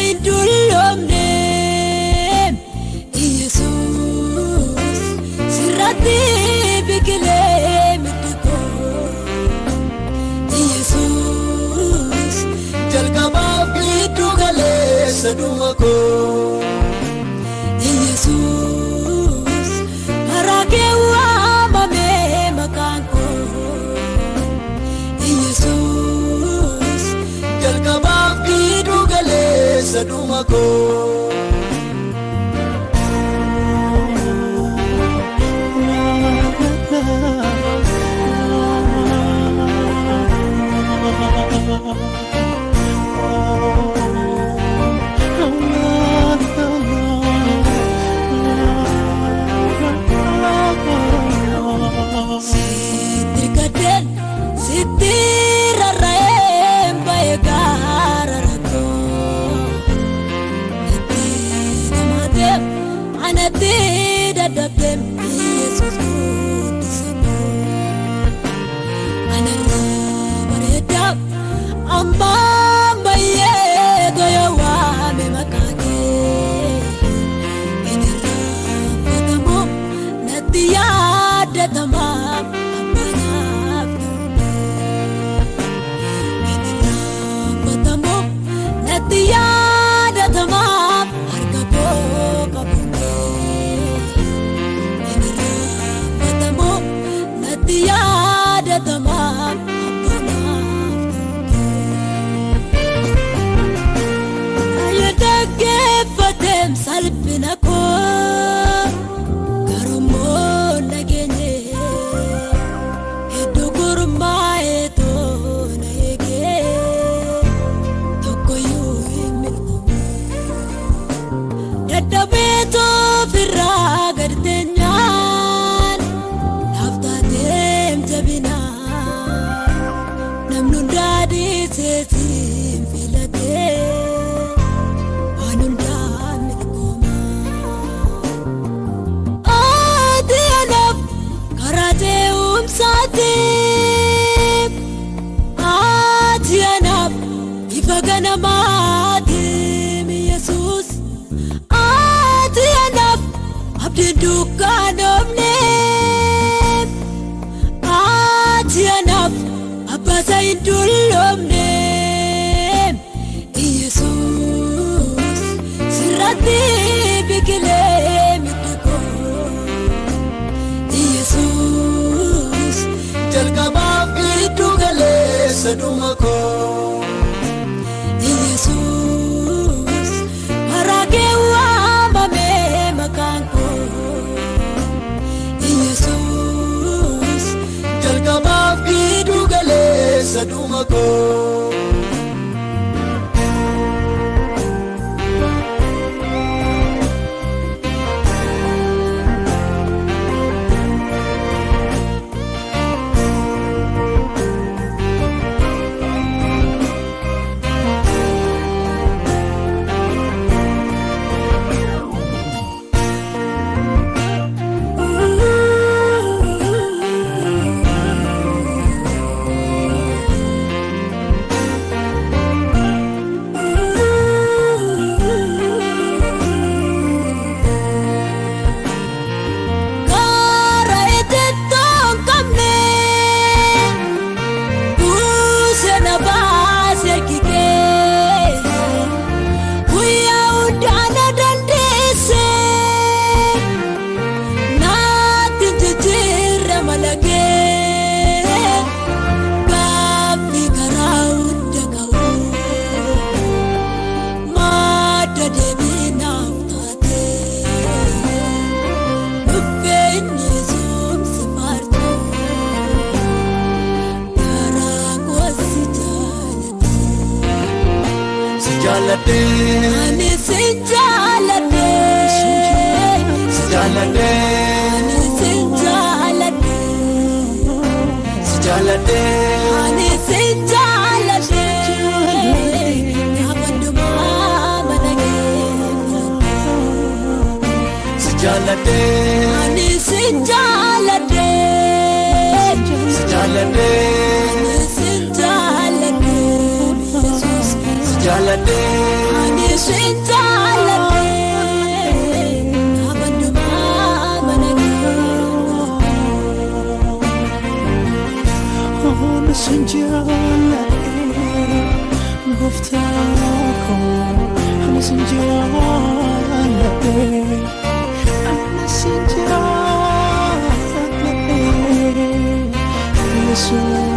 hin dulloomne Yesuus sirratti biqilee middi koo Yesuus jalqabaaf giddu galeessa dhuma koo Yesuus karaa kee waamame maqaan koo Yesuus jalqabaaf giddu galeessa dhuma koo. Sitti gaddeen sitti rarra'een ba'ee gaara rakkoo Natti namaateef anatti dadhabdeem Yesuus guddisa koo Anarraa bareedaaf amma ammayyee toya waame maqaa kee Hin irraanfatamu natti yaadatama abbanaaf ta'u Hin irraanfatamu natti yaadatama harka koo qabuun kee Hin irraanfatamu natti yaadatama abbanaaf ta'u Ayyo dhaggeeffateem salphina koo garummoo nageenye hedduu gurmaa'ee toona eegee tokkoyyuu hin milkoomne dadhabee toofirraa gad teenyaan naaf taateem jabinaa namni hundaa dhiisee siin filatee waan hundaa milkooma. Ati anaaf karaa ce'umsaati. Ati anaaf ifa ganamaati Yesuus. Ati anaaf abdiin dukkaanoomne. Ati anaaf abbaa hin dulloomne. Yesuus sirratti biqilee middi koo. Yesuus jalqabaaf giddu galeessa dhuma koo Yesuus karaa kee waamame maqaan koo. Yesuus jalqabaaf giddu galeessa dhuma koo. Karaa ejjettoo hin qabne buusee na baasee kikee guyyaa hundaa na dandeesse naatti hin jijjiirre malakee gaaffii karaa hunda qabu madda deebii naaf taate. Dhuffeenyi suumsi maartu garaa koo si jaalladhe. Si jaalladhee Ani si jaalladhe. si jaalladhee Ani si jaalladhe. si jaalladhee Ani si jaalladhe. Gaafa hundumaa mana kee filadhe. si jaalladhee Ani si jaalladhe. si jaalladhee Ani si jaalladhe. Yesuus si jaalladhee Ani sin jaalladhe Namandumaa mana kee. Ani sin jaalladhe gooftaa koo, ani sin jaalladhe, ani sin jaalladhe, Yesuus.